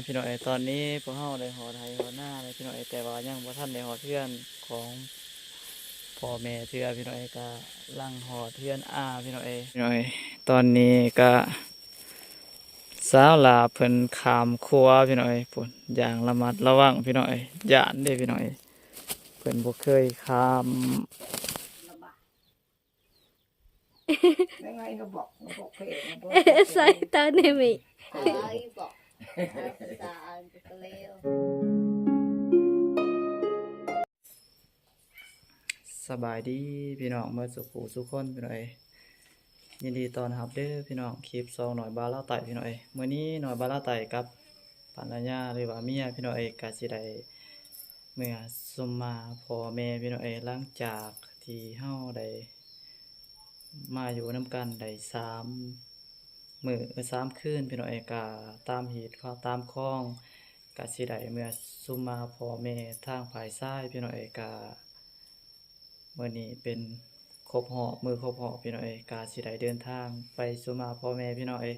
ພີ່ນ້ອງເອີຍ ຕອນນີ້ພວກເຮົາໄດ້ຮອດໄຮ່ຮອດນາແລ້ວ ພີ່ນ້ອງເອີຍ, ແຕ່ວ່າຍັງບໍ່ທັນໄດ້ຮອດເຮືອນຂອງພໍ່ແມ່ເທື່ອ ພີ່ນ້ອງເອີຍ. ກະລັງຮອດເຮືອນອາ ພີ່ນ້ອງເອີຍ. ພີ່ນ້ອງເອີຍ ຕອນນີ້ກະສາວຫຼ້າເພິ່ນຂ້າມຂົວ ພີ່ນ້ອງເອີຍ, ພຸ້ນ ຢ່າງລະມັດລະວັງ ພີ່ນ້ອງເອີຍ, ຢ້ານເດ້ ພີ່ນ້ອງເອີຍ, ເພິ່ນບໍ່ເຄີຍຂ້າມ. ສະບາຍດີພີ່ນ້ອງເບິດສູ່ຜູ້ສູ່ຄົນ ພີ່ນ້ອງເອີຍ, ຍິນດີຕ້ອນຮັບເດີພີ່ນ້ອງ ຄລິບສອງນ້ອຍບ່າວລາວໃຕ້ ພີ່ນ້ອງເອີຍ. ມື້ນີ້ນ້ອຍບ່າວລາວໃຕ້ກັບພັນລະຍາ ຫຼືວ່າເມຍ ພີ່ນ້ອງເອີຍ ກະຊິໄດ້ເມືອຊຸມມາພໍ່ແມ່ ພີ່ນ້ອງເອີຍ, ຫຼັງຈາກທີ່ເຮົາໄດ້ມາຢູ່ນຳກັນໄດ້ສາມມື້ ເອີ ສາມຄືນ ພີ່ນ້ອງເອີຍ. ກະຕາມຮີດຄາວຕາມຄອງ ກະຊິໄດ້ເມືອຊຸມມາພໍ່ແມ່ທາງຝ່າຍຊາຍ ພີ່ນ້ອງເອີຍ. ກະມື້ນີ້ເປັນຄົບຮອບ ມື້ຄົບຮອບ ພີ່ນ້ອງເອີຍ, ກະຊິໄດ້ເດີນທາງໄປຊຸມມາພໍ່ແມ່ ພີ່ນ້ອງເອີຍ.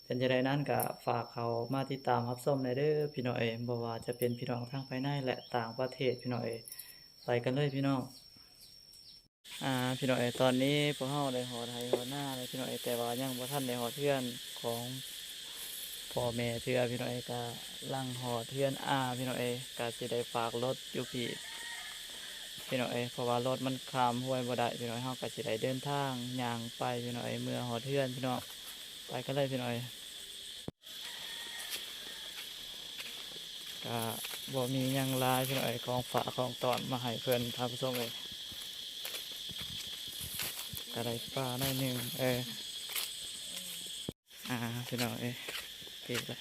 ເປັນຈັ່ງໃດນັ້ນກະຝາກເຂົ້າມາຕິດຕາມຮັບຊົມແດ່ເດີພີ່ນ້ອງເອີຍ, ບໍ່ວ່າຈະເປັນພີ່ນ້ອງທັງພາຍໃນ ແລະ ຕ່າງປະເທດ ພີ່ນ້ອງເອີຍ. ໄປກັນເລີຍພີ່ນ້ອງ. ອ່າ ພີ່ນ້ອງເອີຍ ຕອນນີ້ພວກເຮົາໄດ້ຮອດໄຮ່ຮອດນາແລ້ວ ພີ່ນ້ອງເອີຍ, ແຕ່ວ່າຍັງບໍ່ທັນໄດ້ຮອດເຮືອນຂອງພໍ່ແມ່ເທື່ອ ພີ່ນ້ອງເອີຍ. ກະລັງຮອດເຮືອນອາ ພີ່ນ້ອງເອີຍ, ກະຊິໄດ້ຝາກລົດຢູ່ພີ້ ພີ່ນ້ອງເອີຍ, ເພາະວ່າລົດມັນຂ້າມຫ້ວຍບໍ່ໄດ້ ພີ່ນ້ອງເອີຍ. ເຮົາກະຊິໄດ້ເດີນທາງຍ່າງໄປ ພີ່ນ້ອງເອີຍ, ເມືອຮອດເຮືອນ ພີ່ນ້ອງ. ໄປກັນເລີຍ ພີ່ນ້ອງເອີຍ. ກະບໍ່ມີຫຍັງຫຼາຍ ພີ່ນ້ອງເອີຍ, ຂອງຝາກຂອງຕ້ອນມາໃຫ້ເພິ່ນ ທ່ານຜູ້ຊົມເອີຍ. ກະໄດ້ປາໜ້ອຍໜຶ່ງ ເອີ ອ່າ ພີ່ນ້ອງເອີຍ, ນີ້ແຫຼະ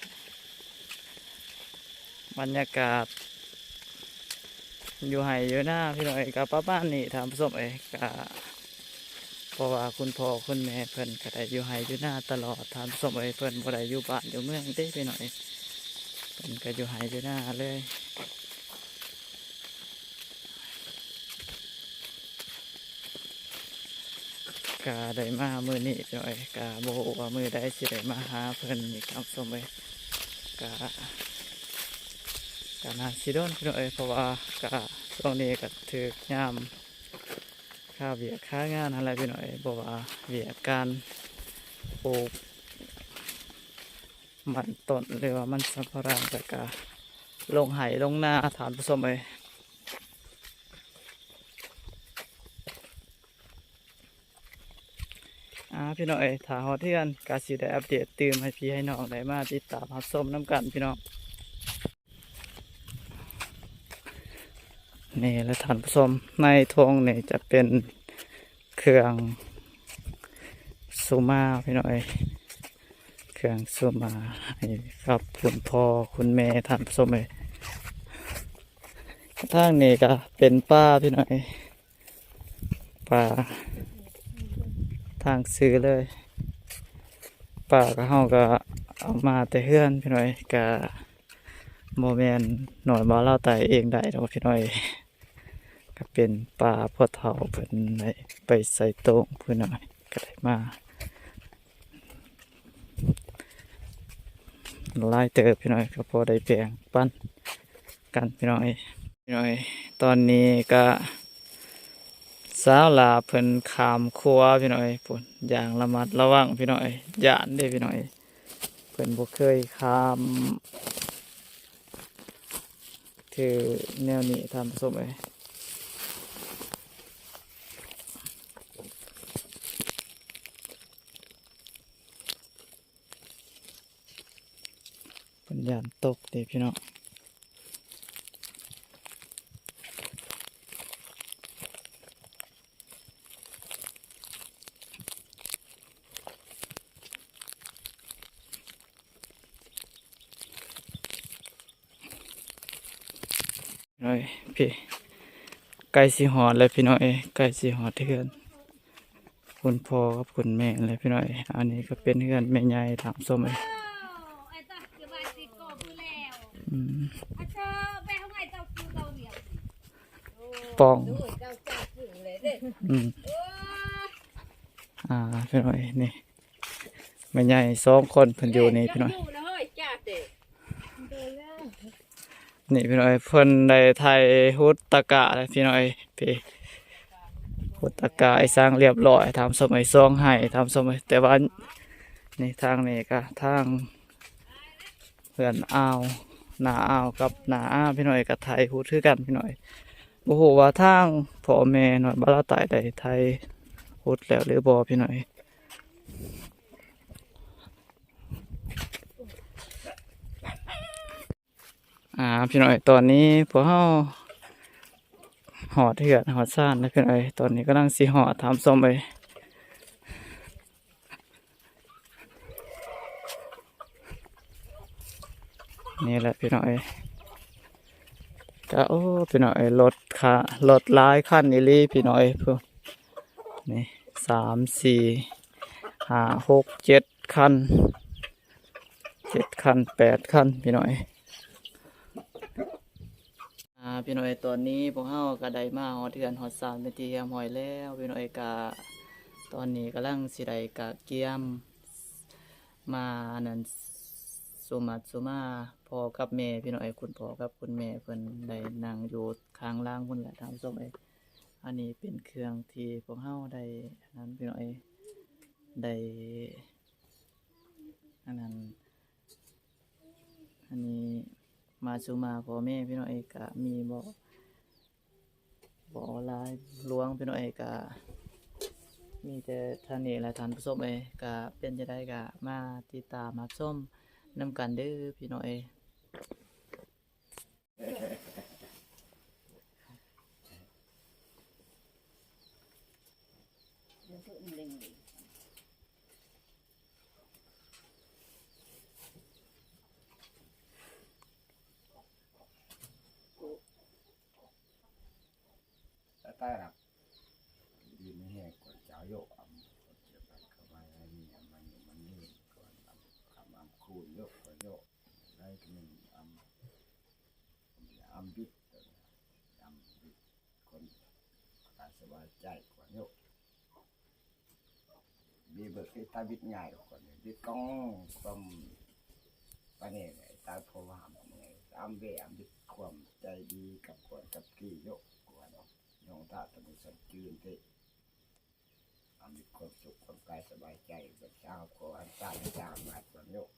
ບັນຍາກາດ ຢູ່ໄຮ່ຢູ່ນາ ພີ່ນ້ອງເອີຍ, ກະປະມານນີ້ ທ່ານຜູ້ຊົມເອີຍ. ກະເພາະວ່າຄຸນພໍ່ຄຸນແມ່ເພິ່ນກະໄດ້ຢູ່ໄຮ່ຢູ່ນາຕະຫຼອດ ທ່ານຜູ້ຊົມເອີຍ, ເພິ່ນບໍ່ໄດ້ຢູ່ບ້ານຢູ່ເມືອງເດ້ ພີ່ນ້ອງເອີຍ, ເພິ່ນກະຢູ່ໄຮ່ຢູ່ນາເລີຍ. ກະໄດ້ມາມື້ນີ້ ພີ່ນ້ອງເອີຍ, ກະບໍ່ຮູ້ວ່າມື້ໃດຊິໄດ້ມາຫາເພິ່ນອີກ ທ່ານຜູ້ຊົມເອີຍ. ກະ ກະໜ້າຊິດົນ ພີ່ນ້ອງເອີຍ, ເພາະວ່າກະຊ່ວງນີ້ກະຖືກຍາມຄາວຽກຄາງານຫັ້ນແຫຼະ ພີ່ນ້ອງເອີຍ, ບໍ່ວ່າວຽກການປູກມັນຕົ້ນ ຫຼືວ່າມັນສຳປະຫຼັງ ແລ້ວກະລົງໄຮ່ລົງນາ ທ່ານຜູ້ຊົມເອີຍ. ອ່າ ພີ່ນ້ອງເອີຍ, ຖ້າຮອດເຮືອນກະຊິໄດ້ອັບເດດຕື່ມໃຫ້ພີ່ໃຫ້ນ້ອງໄດ້ມາຕິດຕາມຮັບຊົມນຳກັນ ພີ່ນ້ອງ. ນີ້ແຫຼະທ່ານຜູ້ຊົມ, ໃນຖົງນີ້ຈະເປັນເຄື່ອງສຸມາ ພີ່ນ້ອງເອີຍ, ເຄື່ອງສຸມາໃຫ້ກັບຄຸນພໍ່ຄຸນແມ່ ທ່ານຜູ້ຊົມເອີຍ. ທາງນີ້ກະເປັນປ່າ ພີ່ນ້ອງເອີຍ. ປາທາງຊື່ເລີຍ, ປາກະເຮົາກະເອົາມາແຕ່ເຮືອນ ພີ່ນ້ອງເອີຍ, ກະບໍ່ແມ່ນນ້ອຍບ່າວລາວໃຕ້ເອງໄດ້ດອກ ພີ່ນ້ອງເອີຍ, ກະເປັນປາພໍ່ເຖົ້າເພິ່ນໄດ້ໄປໃສ່ໂຕ່ງ ພີ່ນ້ອງເອີຍ, ກະໄດ້ມາຫຼາຍເຕີບ ພີ່ນ້ອງເອີຍ, ກະພໍໄດ້ແບ່ງປັນ ກັນ ພີ່ນ້ອງເອີຍ. ພີ່ນ້ອງເອີຍ ຕອນນີ້ກະສາວຫຼ້າເພິ່ນຂ້າມຂົວ ພີ່ນ້ອງເອີຍ, ພຸ້ນ ຢ່າງລະມັດລະວັງ ພີ່ນ້ອງເອີຍ, ຢ້ານເດ້ ພີ່ນ້ອງເອີຍ, ເພິ່ນບໍ່ເຄີຍຂ້າມ ຄືແນວນີ້ ທ່ານຜູ້ຊົມເອີຍ. ເພິ່ນຢ້ານຕົກເດ້ພີ່ນ້ອງ. ໂອ້ຍ ພີ່ ໃກ້ຊິຮອດແລ້ວພີ່ນ້ອງເອີຍ, ໃກ້ຊິຮອດເຮືອນ ຄຸນພໍ່ກັບຄຸນແມ່ແລ້ວພີ່ນ້ອງເອີຍ. ອັນນີ້ກະເປັນເຮືອນແມ່ໃຫຍ່ ທ່ານຜູ້ຊົມເອີຍ. ອືມ ປ້ອງ ອືມ ອ່າ ພີ່ນ້ອງເອີຍ ນີ້ ແມ່ໃຫຍ່ສອງຄົນເພິ່ນຢູ່ນີ້ພີ່ນ້ອງ. ນີ້ພີ່ນ້ອງເອີຍ ເພິ່ນໄດ້ໄຖຮຸດຕະກະແລ້ວພີ່ນ້ອງເອີຍ ພີ້ ຮຸດຕະກະອີ່ສັງລຽບຮ້ອຍ ທ່ານຜູ້ຊົມເອີຍ ສອງໄຮ່ ທ່ານຜູ້ຊົມເອີຍ ແຕ່ວ່ານີ້ທາງນີ້ກະທາງເຮືອນອາວ ນ້າອາວກັບນ້າອາພີ່ນ້ອງເອີຍ ກະໄຖຮຸດຄືກັນພີ່ນ້ອງເອີຍ ບໍ່ຮູ້ວ່າທາງພໍ່ແມ່ນ້ອຍບ່າວລາວໃຕ້ໄດ້ໄຖຮຸດແລ້ວຫຼືບໍ່ພີ່ນ້ອງເອີຍ. ອ່າ ພີ່ນ້ອງເອີຍ ຕອນນີ້ພວກເຮົາຮອດເຮືອນຮອດຊານແລ້ວພີ່ນ້ອງເອີຍ ຕອນນີ້ກຳລັງຊິຮອດ ທ່ານຜູ້ຊົມເອີຍ ນີ້ແຫຼະພີ່ນ້ອງເອີຍ ກະ ໂອ້ ພີ່ນ້ອງເອີຍ ລົດຄະ ລົດຫຼາຍຄັນອີ່ຫຼີພີ່ນ້ອງເອີຍ ພຸ້ນ ນີ້ ສາມ ສີ່ ຫ້າ ຫົກ ເຈັດ ຄັນ ເຈັດຄັນ ແປດຄັນ ພີ່ນ້ອງເອີຍ ອ່າ ພີ່ນ້ອງເອີຍ ຕອນນີ້ພວກເຮົາກະໄດ້ມາຮອດເຮືອນຮອດຊານເປັນທີ່ຮຽບຮ້ອຍແລ້ວ ພີ່ນ້ອງເອີຍ ກະຕອນນີ້ກຳລັງຊິໄດ້ກະກຽມມາ ອັນນັ້ນ ສຸມາ ສຸມາ ພໍ່ກັບແມ່ ພີ່ນ້ອງເອີຍ ຄຸນພໍ່ກັບຄຸນແມ່ເພິ່ນໄດ້ນັ່ງຢູ່ຂ້າງຫຼັງພຸ້ນແຫຼະ ທ່ານຜູ້ຊົມເອີຍ ອັນນີ້ເປັນເຄື່ອງທີ່ພວກເຮົາໄດ້ ອັນນັ້ນ ພີ່ນ້ອງເອີຍ ໄດ້ ອັນນັ້ນ ອັນນີ້ມາສຸມາພໍ່ແມ່ພີ່ນ້ອງເອີຍ ກະມີບໍ່ ບໍ່ຫຼາຍຫຼວງພີ່ນ້ອງເອີຍ ກະມີແຕ່ເທົ່ານີ້ແຫຼະທ່ານຜູ້ຊົມເອີຍ ກະເປັນຈັ່ງໃດກະມາຕິດຕາມຮັບຊົມນຳກັນເດີພີ່ນ້ອງເອີຍ. ຕາຍລະ ດີມີແຮງກວ່າເຈົ້າໂຍ ອຳ ເຈັບໄປເຂົ້າມາໃນນີ້ ອຳ ມັນຢູ່ມັນນີ້ກ່ອນ ອຳ ຄຳອຳຄູນໂຍ ກ່ອນໂຍ ໄດ້ກະມີອຳ ອຳບິດ ອຳບິດ ຄົນກາຍສະບາຍໃຈກ່ອນໂຍ. ມີເບີດຕິດຕາວິດງ່າຍກວ່ານີ້ ວິດກອງຄວາມປານນີ້ແຫຼະ ຕາຍພວາມອຳເວອຳວິດຄວາມໃຈດີກັບຄວນກັບກີ້ໂຍກວ່າເນາະ ຍອງຕາຕະມີສັນຈືນເຕ ອຳມີຄວາມສຸກຄວາມກາຍສະບາຍໃຈ ເປັນຊາວຄອອັນຕານຈາມາກວ່າໂຍກ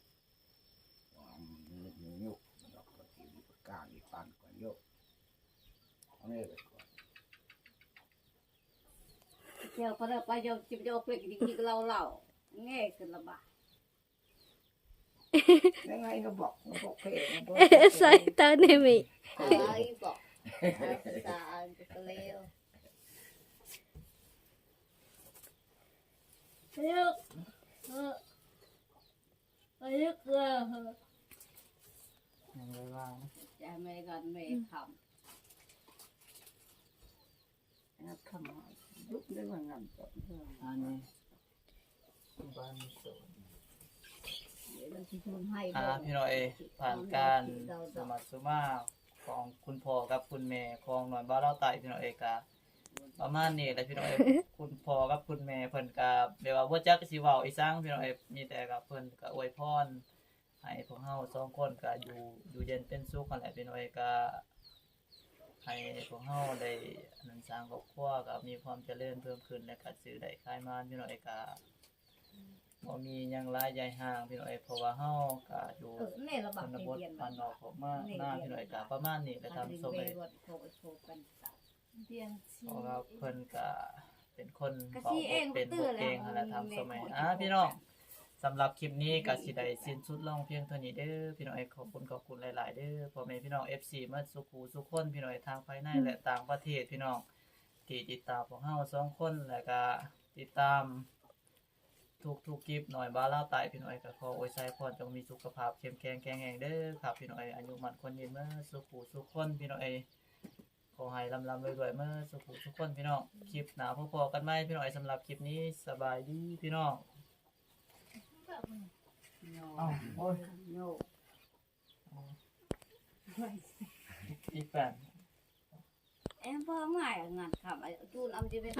ອຳມີມີຍຸກມັນອອກປະຕິວິການອີປານກວ່າໂຍກ ເອົາແມ່ໄປກ່ອນ. ເຈົ້າປະເດີໄປ ເຈົ້າຈິບເຈົ້າເປັກດິກໆເຫຼົ່າໆ ແງ່ຂຶ້ນລະບາດ ຍັງໄງກໍບອກ ບອກເພ ບອກ ໃສ່ຕາແນ່ມີ ເອີຍ ບອກ ເອົາສາເອົາກະເລວ ເອີ ເອີ ເອີ ເອີ ຍັງໄດ້ວ່າ ຈະແມ່ກັນແມ່ຄຳ ງາມຄຳ ລຸກໄດ້ວ່າງາມ ອັນນີ້ ບ້ານມີໂສນ ອ່າ ພີ່ນ້ອງເອີຍ ຜ່ານການສະໝັກສະໝາຂອງຄຸນພໍ່ກັບຄຸນແມ່ຂອງນ້ອຍບ່າວລາວໃຕ້ ພີ່ນ້ອງເອີຍ ກະປະມານນີ້ແຫຼະ ພີ່ນ້ອງເອີຍ ຄຸນພໍ່ກັບຄຸນແມ່ເພິ່ນກະແບບວ່າບໍ່ຈັກຊິເວົ້າອີ່ສັງ ພີ່ນ້ອງເອີຍ ມີແຕ່ກະເພິ່ນກະອວຍພອນ ໃຫ້ພວກເຮົາສອງຄົນກະຢູ່ ຢູ່ເຢັນເປັນສຸກຫັ້ນແຫຼະ ພີ່ນ້ອງເອີຍ ກະໃຫ້ພວກເຮົາໄດ້ອັນນັ້ນ ສ້າງຄອບຄົວກະມີຄວາມຈະເລີນເພີ່ມຂຶ້ນ ແລະກະຊື້ໄດ້ຂາຍມາ ພີ່ນ້ອງເອີຍ ກະບໍ່ມີຫຍັງຫຼາຍໃຫຍ່ຫ່າງ ພີ່ນ້ອງເອີຍ ເພາະວ່າເຮົາກະຢູ່ຊົນນະບົດບ້ານນອກອອກມານາ ພີ່ນ້ອງເອີຍ ກະປະມານນີ້ແຫຼະ ທ່ານຜູ້ຊົມເອີຍ. ເພາະວ່າເພິ່ນກະເປັນຄົນເວົ້າບໍ່ເປັນບໍ່ເກັ່ງຫັ້ນແຫຼະ ທ່ານຜູ້ຊົມເອີຍ. ອ່າ ພີ່ນ້ອງ ສຳລັບຄລິບນີ້ກະຊິໄດ້ສິ້ນສຸດລົງພຽງເທົ່ານີ້ເດີ ພີ່ນ້ອງເອີຍ. ຂອບຄຸນ ຂອບຄຸນຫຼາຍໆເດີ ພໍ່ແມ່ພີ່ນ້ອງ ເອັຟຊີ ໝົດສູ່ຜູ້ສູ່ຄົນ ພີ່ນ້ອງເອີຍ ທັງພາຍໃນ ແລະ ຕ່າງປະເທດ ພີ່ນ້ອງ ທີ່ຕິດຕາມພວກເຮົາສອງຄົນ ແລະກະຕິດຕາມທຸກໆຄລິບ ນ້ອຍບ່າວລາວໃຕ້ ພີ່ນ້ອງເອີຍ. ກະຂໍອວຍໄຊພອນຈົ່ງມີສຸຂະພາບເຂັ້ມແຂງແຂງແຮງເດີຄັບ ພີ່ນ້ອງເອີຍ. ອາຍຸໝັ້ນຂວັນຍືນເໝິດສູ່ຜູ້ສູ່ຄົນ ພີ່ນ້ອງເອີຍ. ຂໍໃຫ້ລ່ຳໆລວຍໆເໝິດສູ່ຜູ້ສູ່ຄົນ ພີ່ນ້ອງ. ຄລິບໜ້າພໍ້ກັນໃໝ່ ພີ່ນ້ອງເອີຍ. ສຳລັບຄລິບນີ້ ສະບາຍດີ ພີ່ນ້ອງ. ອ້າວ ໂອ້ຍ ອີກແປນ ເອັມ ພໍ່ມາງານຄຳ ຈູນອຳຈິເວນ.